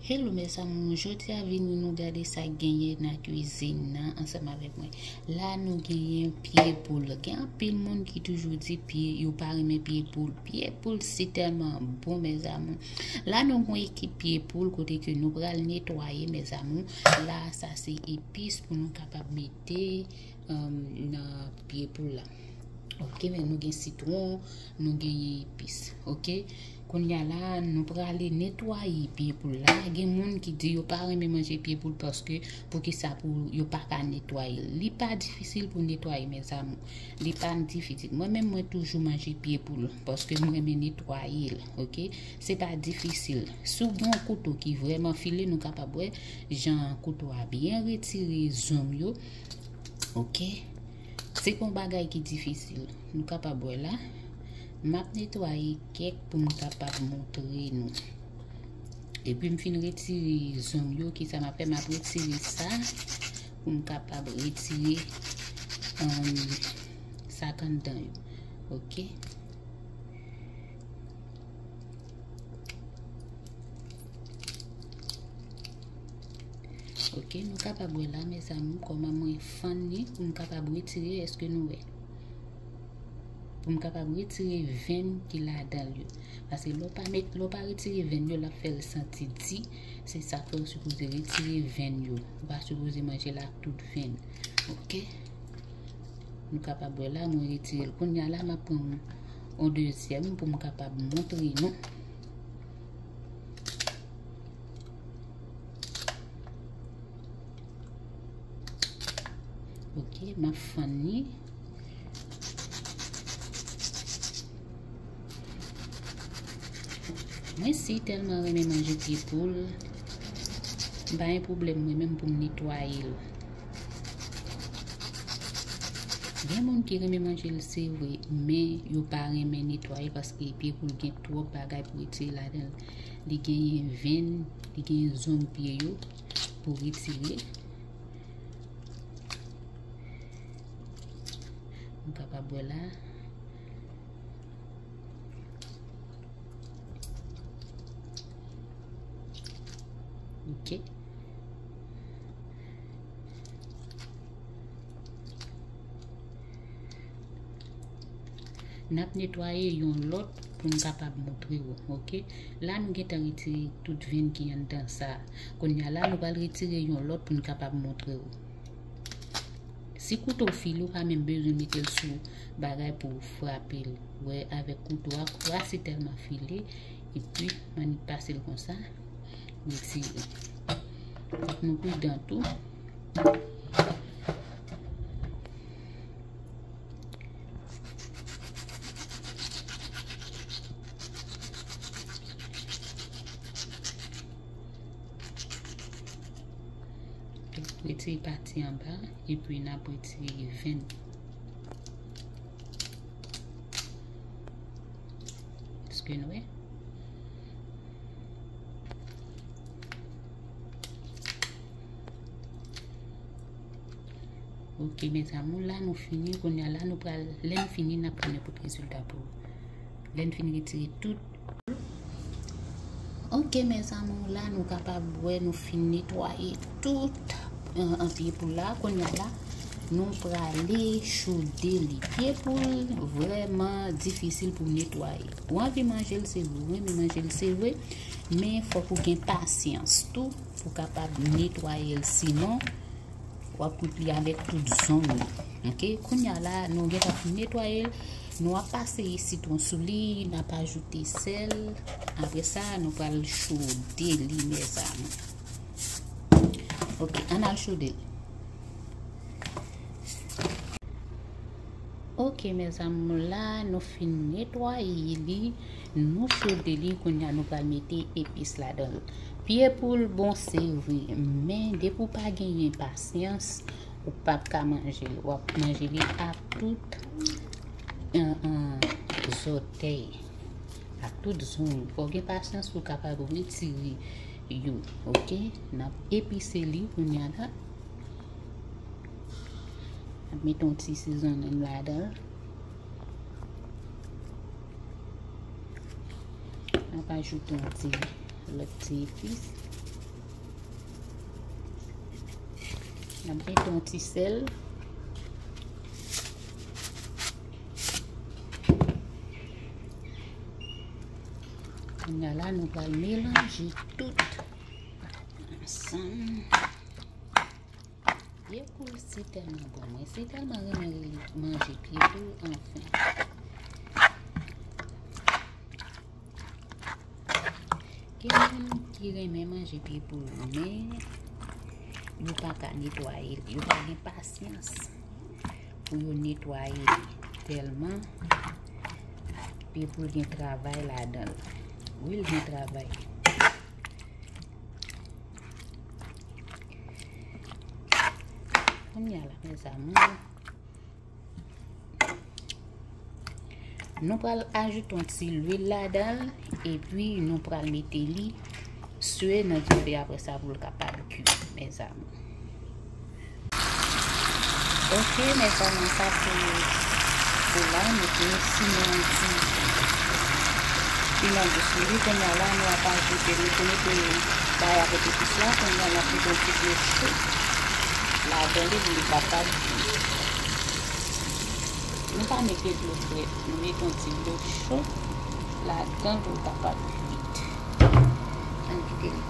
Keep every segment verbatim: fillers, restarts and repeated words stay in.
Hello mes amours, jodi a vini nou gade sa k genyen nan kwizin nan ansanm avèk mwen. La nou genyen pye poul. Gen anpil moun ki toujou di pye, yo pa renmen pye poul. Pye poul se tèlman bon mes amours. La nou gon ekip pye poul kote ke nou pral netwaye mes amours. La sa se epis pou nou kapab mete um, nan pye poul la. Ok, men nou gen sitwon, nou genyen epis. Ok, kounye a la, nou prale netwaye pye poul la. Gen moun ki di yo pa renmen manje pye poul paske poukisa pou yo pa ka netwaye l. Li pa difisil pou netwaye mes amours. Li pa difisil. Mwen menm mwen toujou manje pye poul paske mwen renmen netwaye l. Ok, se pa difisil. Si w gen yon kouto ki vrèman file, nou kapab wè jan kouto a byen retire zong yo. Ok. Se pa yon bagay ki difisil. Nou kapab wè la. M ap netwaye kèk pou m kapab montre nou. Epi m fin retire zong yo, kisa m ap fè? M ap retire sa pou m kapab retire um, sa k anndan yo. Ok. Ok, nou kapab wè la mes amours kòman mwen fann li pou m kapab retire, èske nou wè? Pou m kapab retire venn ki ladan l yo. Paske lè w pa met, lè w pa retire venn yo, l ap fè l santi di. Se sa k fè w sipoze retire venn yo. Ou pa sipoze manje l ak tout venn. Ok. Nou kapab wè la, mwen retire l. Kounye a la, m ap pran yon dezyèm pou m kapab montre nou. Ok, m ap fann li. Mwen si tèlman renmen manje pye poul, m pa gen pwoblèm mwen menm pou m netwaye l. Gen moun ki renmen manje l se vre, men yo pa renmen netwaye paske pye poul gen twòp bagay pou retire ladan l. Li genyen venn, li genyen zong pye yo pou retire. Nou kapab wè la. Ok. N ap netwaye yon lòt pou n kapab montre w, ok? La, nou gentan retire tout venn ki anndan sa a. Kounye a la, nou pral retire yon lòt pou n kapab montre w. Si kouto w file, ou pa menm bezwen mete l sou bagay pou w frape l. Wè, avèk kouto a, kouto a se tèlman file, epi, m annik pase l konsa, retire. Fòk nou pridan tou. Retire pati anba, epi n ap retire venn. Èske nou wè? Ok, mes amours, la nou fini. Kounye a la, nou pral, lè n fini, n ap tounen pote rezilta pou ou. Lè n fin retire tout. Ok, mes amours, la nou kapab wè, nou fin netwaye tout an, an pye poul la. Kounye a la, nou prale chode li. Pye poul vrèman difisil pou netwaye. Ou anvi manje l, se vre, ou renmen manje l, se vre, men fòk ou gen pasyans tou pou kapab netwaye l, sinon w ap kout li avèk tout zong li. Ok, kounye a la, nou gentan fin netwaye l. Nou ap pase sitwon sou li, n ap ajoute sèl. Apre sa, nou pral chode li, mes amours. Ok, ann al chode l. Ok, mes amours, la, nou fin netwaye li, nou chode li, kounye a nou pral mete epis ladan l. Pye poul bon, se vre, men depi w pa genyen pasyans, ou p ap ka manje l. W ap manje li ak tout, an, an, zòtèy, ak tout zong. Fò w gen pasyans pou w kapab retire yo, ok? N ap epise li kounye a la. N ap mete yon ti sizonnen ladan l. N ap ajoute yon ti, lòt ti epis. N ap mete yon ti sèl. Kounye a la, nou pral melanje tout ansanm. Pye poul si tèlman bon. Mwen si tèlman renmen manje pye poul, anfen. Gen moun ki renmen manje pye poul, men yo pa ka netwaye l, yo pa gen pasyans pou yo netwaye l, tèlman pye poul gen travay ladan l. Wi, l gen travay. Kounye a la, mes amours, nou pral ajoute yon ti lwil ladan l, epi nou pral mete li sou nan dife apre sa pou l kapab kui, mes amours. Ok, mes amours, sa se pou la, nou te simen yon ti piman dous sou li. Kounye a la, nou ap ajoute, nou te mete lay avèk epis la, kounye a, n ap mete yon ti dlo cho ladan li pou li kapab bouyi. Nou pa mete dlo frèt, nou mete yon ti dlo cho ladan pou l kapab bouyi. Ann kite li.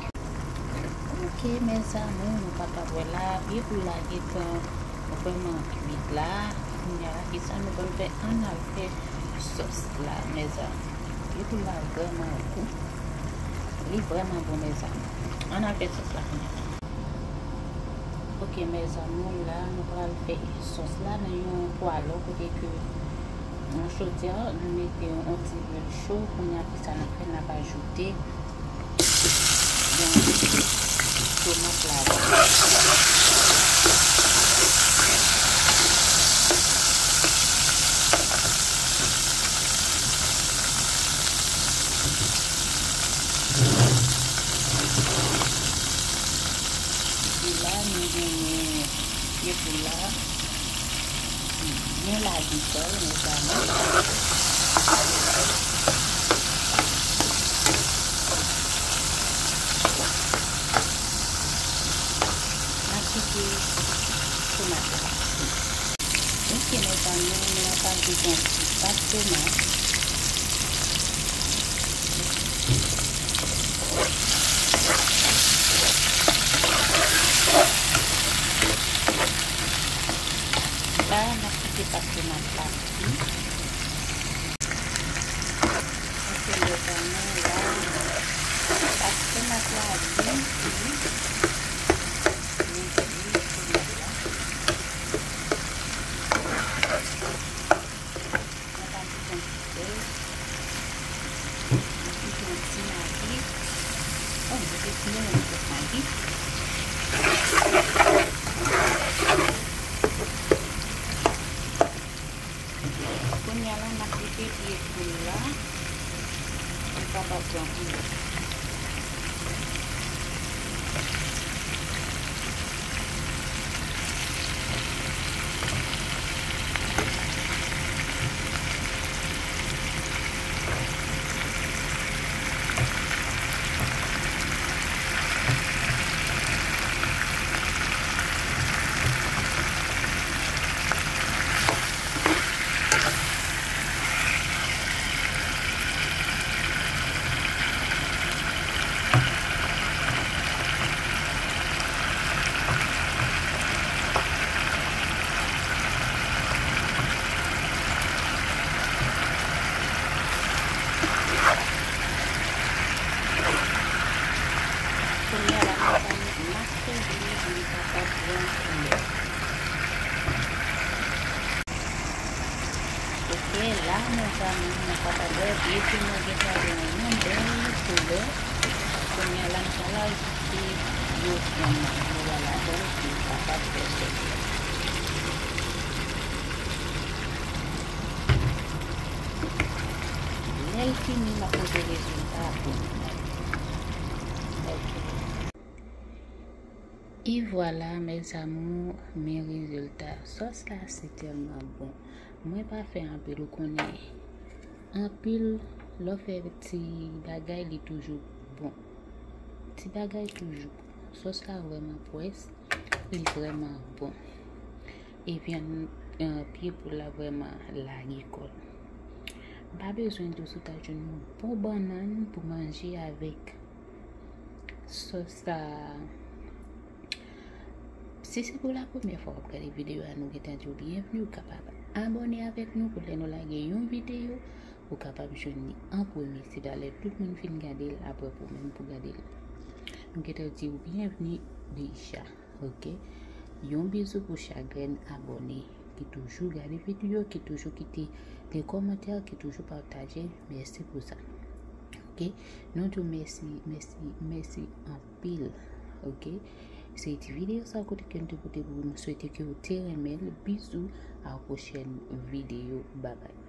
Ok, mes amours, nou kapab wè la, pye poul la gentan vrèman kuit la. Kounye a la, kisa nou pral fè? Ann al fè sòs la, mes amours. Pye poul la vrèman gou. Li vrèman bon, mes amours. Ann al fè sòs la kounye a. Ok, mes amours, la, nou pral fè sòs la nan yon pwalo kote ke yon chodyè, nou mete yon ti lwil cho. Kounye a, kisa n ap fè? N ap ajoute yon ti tomat ladan. Epi la, nou genyen pye poul la ki byen lage kò l, mes amours. N ap kite tomat la. Ok, mes amours, nou ap ajoute yon ti pat tomat. La, n ap kite pat tomat la byen. Ok, mes amours, la, pat tomat la byen kui. Nou mete tomat la. Mwen pa ajoute yon ti sèl. Mwen ajoute yon ti magi. Oh, mwen te fini mwen met magi. Kounye a la, n ap mete pye poul la. Li kapab pran koulè. Kounye a la, nou pral mete makrèl li pou li kapab pran koulè. Ok, la, mes amours, nou kapab wè pye poul mwen gentan gen yon bèl koulè. Kounye a la, m pral ajoute yon grenn lwil ladan l pou l kapab fè sèvi. Lè l fini, m ap montre rezilta a pou nou. Ok. E vwala, mes amours, men rezilta. Sòs la, se tèlman bon. Mwen pa fè anpil, ou konnen. Anpil, lè w fè ti bagay, li toujou bon. Ti bagay toujou bon. Sòs la vrèman pwès. Li vrèman bon. E vyann, eh, pye poul la vrèman lage kò l. M pa bezwen di w si w ta jwenn yon bon bannann pou manje avèk sòs sa. Si se pou la premyè fwa w ap gade videyo a, nou gentan di w byenvni. Ou kapab abòne avèk nou pou lè nou lage yon videyo, ou kapab jwenn li an premye. Se talè tout moun fin gade l, apre pou menm pou gade l. Nou gentan di w byenvni deja, oke? Yon bizou pou chak grenn abòne ki toujou gade videyo, ki toujou kite de kòmantè, ki toujou pataje. Mèsi pou sa. Oke? Nou di w mèsi, mèsi, mèsi anpil. Oke? Se ti videyo sa kote ke n te pote pou nou. Swete ke w te renmen l. Bizou, a pwochèn videyo. Babay.